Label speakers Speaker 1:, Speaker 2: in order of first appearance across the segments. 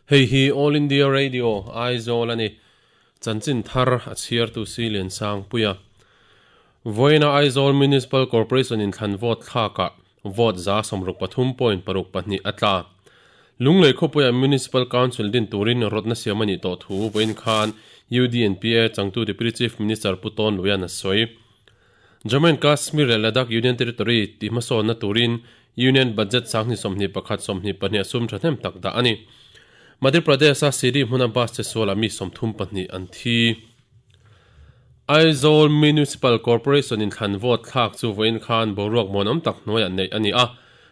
Speaker 1: Hei hi All India Radio, Aizawl a ni. Chanchin thar a chhiartu Si Liansangpuia. Vawiina Aizawl Municipal Corporation inthlan vote thlakah vote 63.62 a tla. Lunglei khawpuiah Municipal Council din turin rawtna siam a nih tawh thu vawiin khan UDNPA changtu Deputy Chief Minister Pu Tawn Luian a sawi. Jammu and Kashmir leh Ladakh Union Territory tih hmasawnna turin Union Budget 2021 22 a sum thahnem tak dah a ni. Madhya Pradesh-a Siri hmuna bus che sualah mi 32 an thi. Aizawl Municipal Corporation inthlan vote thlak chu vawiin khan boruak muanawm tak hnuaiah neih a ni a.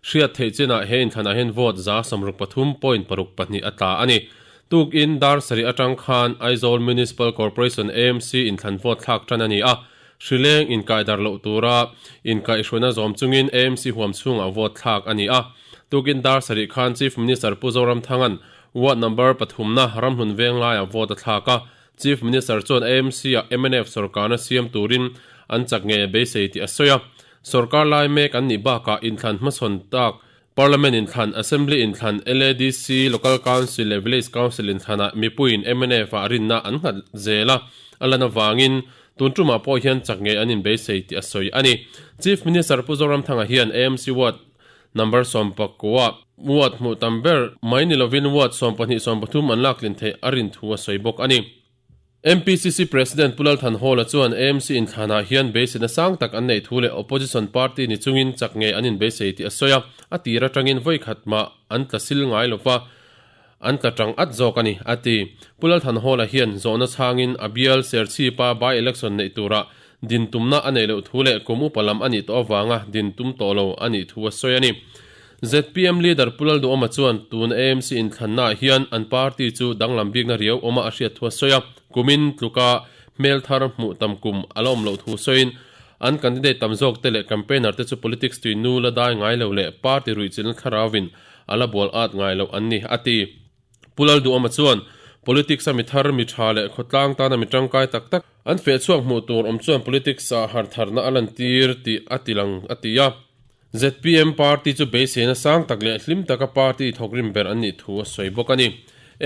Speaker 1: Hriat theih chinah he inthlanah hian vote 63.62 a tla a ni. Tukin dar sarih atang khan Aizawl Municipal Corporation, AMC, inthlan vote thlak tan a ni a. Hrileng inkaidar loh tura inkaihhruaina zawm chungin AMC huam chhungah vote thlak a ni a. Tukin dar sarih khan Chief Minister Pu Zoramthanga'n Ward number pathumna Ramhlun Venglaiah vote a thlak a. Chief Minister chuan AMC-ah mnf sorkarna siam turin an chak ngei a beisei tih a sawi a. Sorkar lai mek an nih bakah inthlan hmasawn tak Parliament inthlan, Assembly inthlan, LADC, Local Council leh Village Council inthlanah mipuiin MNF-ah rinna an nghat zel a, a lan avangin tun tumah pawh hian chak ngei an inbeisei tih a sawi a ni. Chief Minister Pu Zoramthanga hian AMC Ward number 19 ward hmuh tam ber mai ni lovin ward 12 13 an lak tlin theih a rin thu a sawi bawk a ni. MPCC President Pu Lalthan Hawla chuan AMC inthlanah hian beiseina sang tak an neih thu leh Opposition party ni chungin chak ngei an inbeisei tih a sawi a, a tir atangin vawi khat mah an tla sil ngai lova an tla tang at zawk a ni, a ti. Pu Lalthan Hawla hian zawhna chhangin a bial Serchhipa by-election neih turah din tumna a neih loh thu leh kum upa lam a nih tawh avanga din tum tawh lo a nih thu a sawi a ni. Zpm leader Pu Lalduhawma chuan tun AMC inthlannaah hian an party chu danglam bikna riau awma a hriat thu a sawi a, kumin tluka hmel thar hmuh tam kum a la awm loh thu sawiin an candidate tam zawk te leh campaigner te chu politics tui nu la dai ngai lo leh party ruihchilhna thlarauvin a la bual at ngai loh an ni, a ti. Pu Lalduhawma chuan politics a mi thar, mi tha leh khawtlang tana mi tangkai tak tak an feh chhuak hmuh tur awm chuan politics ah hartharna a lantir tih a ti lang, a ti a. Zpm party chu beiseina sang tak leh hlim taka party thawkrim ber an nih thu a sawi bawk a ni.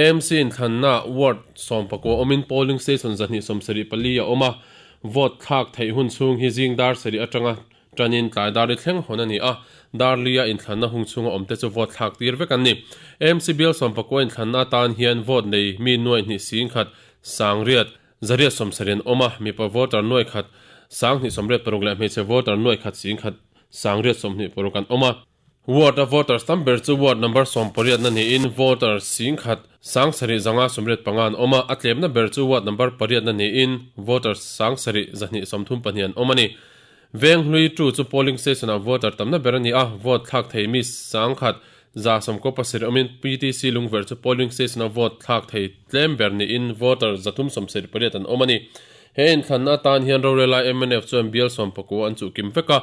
Speaker 1: AMC inthlannaah ward 19 awmin polling station 274 a awm a, vote thlak theih hun chhung hi zing dar sarih atanga tanin tlai dar li thleng hawn a ni a, dar lia inthlanna hung chhunga awmte chu vote thlak tir vek an ni. AMC bial 19 inthlanna atan hian vote nei mi nuaih hnih sing khat sangriat 170 an awm a, mipa voter nuaih khat 286 leh hmeichhe voter nuaih khat 10 126 an awm a. Ward a voters tam ber chu ward number 18 na niin voter 10,000 785 an awm a, a tlemna ber chu ward number pariat na niin voters 7,232 an awm a ni. Venghlui tu chu polling station ah voter tamna ber a ni a, vote thlak thei mi 1,000 117 awmin PTC Lungverh chu polling station a vote thlak thei tlem ber niin voter 378 an awm a ni. He inthlanna atan hian rorelai mnf chuan bial 19 an chuh kim vek a,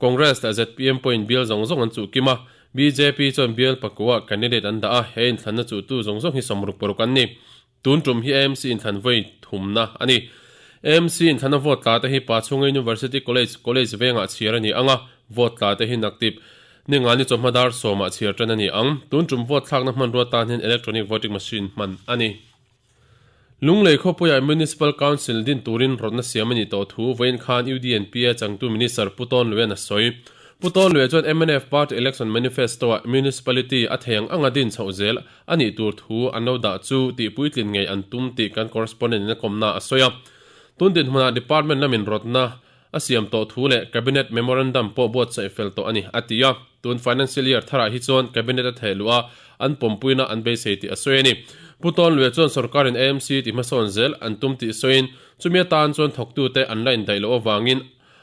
Speaker 1: Congress leh zpm pawhin bial zawng zawng an chuh kim a, bjp chuan bial pakuah candidate an dah a, he inthlanna chuhtu zawng zawng hi 66 an ni. Tun tum hi AMC inthlan vawi thumna a ni. AMC inthlanna vote tla te hi Pachhunga University College, College vengah chhiar a ni ang a, vote tla te hi naktip Ningani chawhma dar sawmah chhiar tan a ni ang. Tun tum vote thlakna hmanrua tan hian electronic voting machine hman a ni. Lunglei khawpuiah Municipal Council din turin rawtna siam a nih tawh thu vawiin khan UDNPA changtu Minister Pu Tawn Luian a sawi. Pu Tawn Luia chuan mnf Party Election Manifesto-ah Municipality a thei ang anga din chhoh zel a nih tur thu an lo dah chu tih puitlin ngei an tum tih kan correspondent in a kawmna a sawi a. Tun dinhmunah Department lamin rawtna a siam tawh thu leh Cabinet Memorandum pawh buatsaih fel tawh a ni, a ti a. Tun Financial Year tharah hi chuan Cabinet a theh luh a, an pawmpuina an beisei tih a sawi a ni. Pu Tawn Luia chuan sorkarin AMC tih hmasawn zel an tum tih sawiin chumi atan chuan thawktute an la indaih loh avangin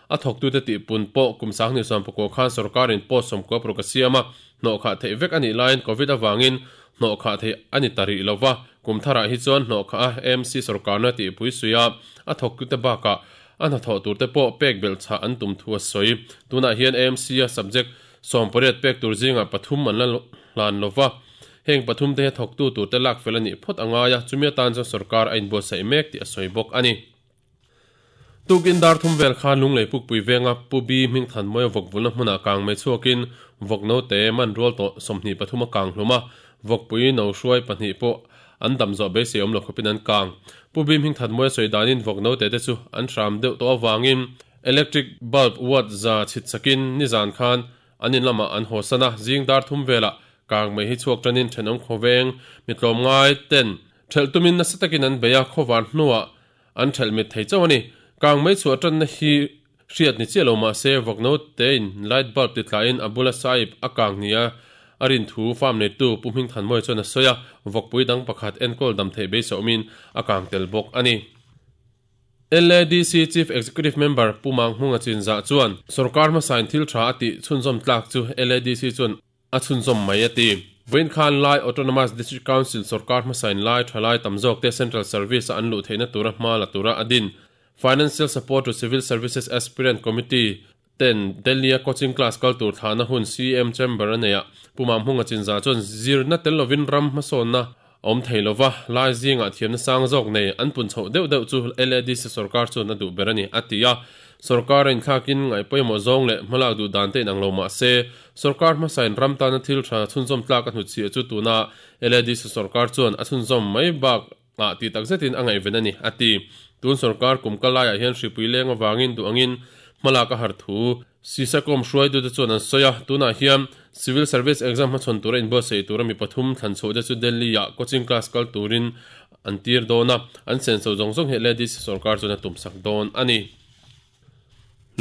Speaker 1: a thawktute tihpun pawh kum 2019 khan sorkarin post 96 a siam a, hnawhkhah theih vek a nih laiin Covid avangin hnawhkhah theih a ni ta rih lova, kum tharah hi chuan hnawhkhah a AMC sorkarna tihpui suia a thawktute bakah a hnathawh turte pawh pek belh chhah an tum thu a sawi. Tunah hian AMC a subject 18 pek tur zingah pathum an la hlan lova, heng pathum te hi a thawktu turte lak fel a nih phawt a ngai a, chumi atan chuan sorkar a inbuatsaih mek tih a sawi bawk a ni. Tukin dar thum vel khan Lunglei Pukpui venga Pu Bi Hmingthanmawia vawk vulna hmunah kang mai chhuakin vawk note man rual tawh 23 a kang hlum a, vawkpui no hruai pahnih pawh an dam zawh beisei awm lo khawpin an kang. Pu Bi Hmingthanmawia sawi danin vawk note te chu an hram deuh tawh avangin electric bulb watt za chhit sakin nizan khan an in lamah an haw san a, zing dar thum velah kang mai hi chhuak tanin thenawm khawveng mi tlawmngai ten thelh tumin nasa takin an bei a, khawvar hnuah An ṭhelh mit thei chauh a ni. Kang mei chhuah ṭanna hi hriat ni chiah lo mah se, vawk notein light bulb ti tlahin a bula saip a kang nia a rin thu farm neitu Pu Hmingthanmawia chuan a sawi a, vawkpui dang pakhat enkawl dam theih beisawmin a kang tel bawk a ni. LADC Chief Executive Member Pu Manghmunga Chinzah chuan sorkar hmasain thil ṭha a tih chhunzawm tlak chu LADC chuan a chhunzawm mai a ti. Vawiin khan Lai Autonomous District Council sorkar hmasain Lai thalai tam zawkte Central Service-a an luh theihna tura hma la tura a din Financial Support to Civil Services Aspirant Committee ten Delhi-a coaching class kal tur thlahna hun CM Chamber a neih ah Pu Mamhunga Chinzah chuan zirna tel lovin ram hmasawnna a awm thei lova, Lai zingah thiamna sang zawk nei an pun chhoh deuh deuh chu LADC sorkar chuan a duh ber a ni, a ti a. Sorkar a inthlakin ngaih pawimawh zawng leh hmalak duh dan te inang lo mah se, sorkar hmasain ram tana thil tha chhunzawm tlak a hnutchhiah chu tuna LADC sorkar chuan a chhunzawm mai bak ah tih tak zetin a ngaihven a ni, a ti. Tun sorkar kum kal laiah hian hripui leng avangin duh angin hmalak a har thu Sisakawm hruaitute chuan an sawi a, tunah hian Civil Service Exam hmachhawn tura inbuatsaih tura mi pathum thlan chhuah te chu Delhi-ah coaching class kal turin an tir dawn a, an senso zawng zawng hi LADC sorkar chuan a tumsak dawn a ni.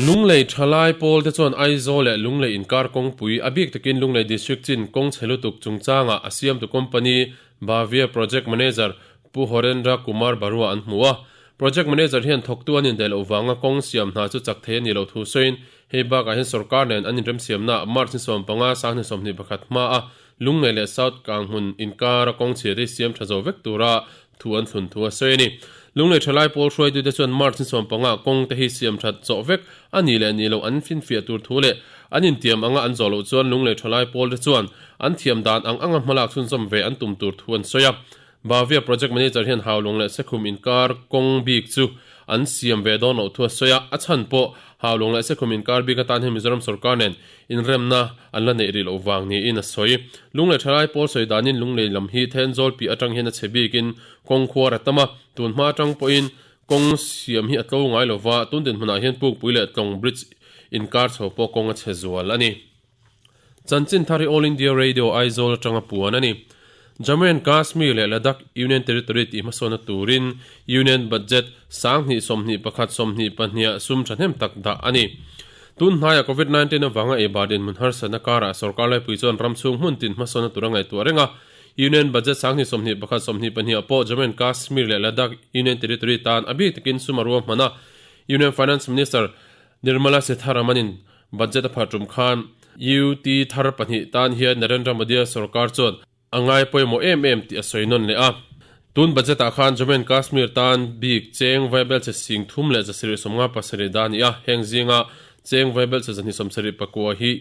Speaker 1: Lunglei thalai pawl te chuan Aizawl leh Lunglei inkar kawngpui, a bik takin Lunglei District chin kawng chhe lutuk chungchangah a siamtu company Bhavya Project Manager Pu Horendra Kumar Barua an hmu a. Project Manager hian thawktu an indaih loh vanga kawng siam hna chu chak thei a nih loh thu sawiin hei bakah hian sorkar nen an inremsiamnaah March ni 15, 2021 hmaa Lungnei leh South Kanghmun inkara kawng chhia te hi siam tha zo vek tura thu an thlun thu a sawi a ni. Lunglei thalai pawl hruaitute chuan March ni 15 kawng te hi siam that zawh vek a nih leh nih loh an finfiah tur thu leh an intiam anga an zawh loh chuan Lunglei thalai pawl te chuan an thiam dan ang anga hmalak chhunzawm ve an tum tur thu an sawi a. Bavia Project Manager hian Haulawng leh Sekhum inkar kawng bik chu an siam ve dawn loh thu a sawi a, a chhan pawh Haulawng leh Sekhum inkar bik atan hian Mizoram sorkar nen inremna an la neih rih loh vang niin a sawi. Lunglei thalai pawl sawi danin Lunglei lam hi Thenzawl piah atang hian a chhe bikin kawng khuar a tam a, tun hma atang pawhin kawng siam hi a tlo ngai lova, tun dinhmunah hian Pukpui leh Tlawng Bridge inkar chho pawh kawng a chhe zual a ni. Chanchin thar hi All India Radio Aizawl atanga puan a ni. Jammu and Kashmir leh Ladakh Union Territory tih hmasawnna turin Union Budget 2021 22 sum thahnem tak dah a ni. Tun hnaiah Covid 19 avanga eibar dinhmun harsatna karah sorkar laipui chuan ram chhung hmun tin hmasawnna tur a ngaihtuah reng a. Union Budget 2021 22 pawh Jammu and Kashmir leh Ladakh Union Territory tan a bik takin sum a ruahman a. Union Finance Minister Nirmala Sitharaman-in Budget a phah tum khan UT thar pahnih tan hian Narendra Modi-a sorkar chuan a ngai pawimawh em em tih a sawi nawn leh a. Tun budget-ah khan Jammu and Kashmir tan bik cheng vaibelchhe sing thum leh zasarih 57 dah a ni a, heng zinga cheng vaibelchhe 274 hi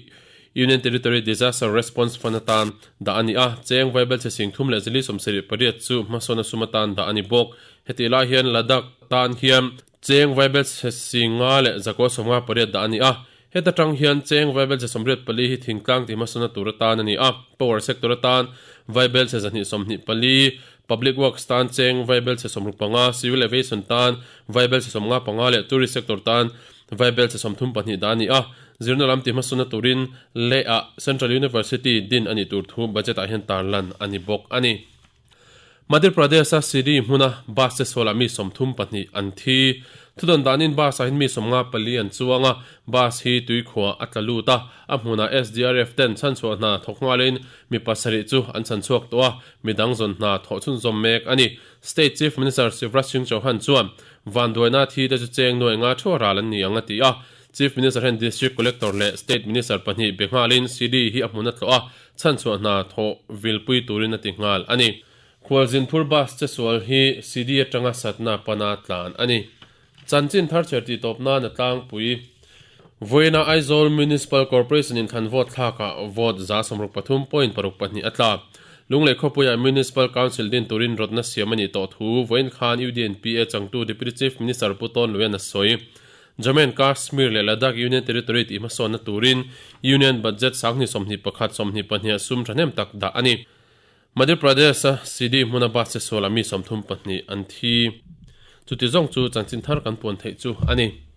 Speaker 1: Union Territory Disaster Response Fund atan dah a ni a, cheng vaibelchhe sing thum leh zali 78 chu hmasawn a sum atan dah a ni bawk. Hetih lai hian Ladakh tan hian Cheng vaibelchhe singa leh zakua 58 dah a ni a, heta tang hian cheng vaibelchhe 84 hi thingtlang tih hmasawnna tur atan a ni a, power sector atan vaibelchhe 124, public works tan cheng vaibelchhe 65, civil aviation tan vaibelchhe 55 leh tourist sector tan vaibelchhe 34 dah a ni a, zirna lam tih hmasawnna turin Leh-ah Central University din a nih tur thu budget-ah hian tarlan a ni bawk a ni. Madhya Pradesh-a Siri hmuna bus che sualah mi 32 an thi. Thudawn danin bus-ah hian mi 54 an chuang a, bus hi tuikhuah a tla lut a, a hmunah SDRF ten chhanchhuah hna thawk nghalin mi pasarih chu an chhanchhuak tawh a, midang zawn hna thawh chhunzawm mek a ni. State Chief Minister Shivraj Singh Chauhan chuan vanduaina thi te chu cheng nuai nga thuah ral an ni ang a ti a, Chief Minister hian District Collector leh State Minister pahnih be nghalin Siri hi a hmun a tlawh a, Chhanchhuah hna thawh vilpui turin a ti nghal a ni. Khualzinphur bus che sual hi CD atanga satna pana tlan a ni. Chanchin thar chher tih tawp nan a tlangpui. Vawiina Aizawl Municipal Corporation in thlan vote thlakah vote 63.62 a tla. Lunglei khawpuiah Municipal Council din turin rawtna siam a nih tawh thu vawiin khan UDNPA changtu Deputy Chief Minister Pu Tawn Luian a sawi. Jammu and Kashmir leh Ladakh Union Territory tih hmasawnna turin Union Budget 2021, 22 sum thahnem tak dah a ni. Madhya Pradesh-a Sidhi hmuna bus che sualah mi 32 an thi. Chuti zawng chu chanchin thar kan puan theih chu a ni.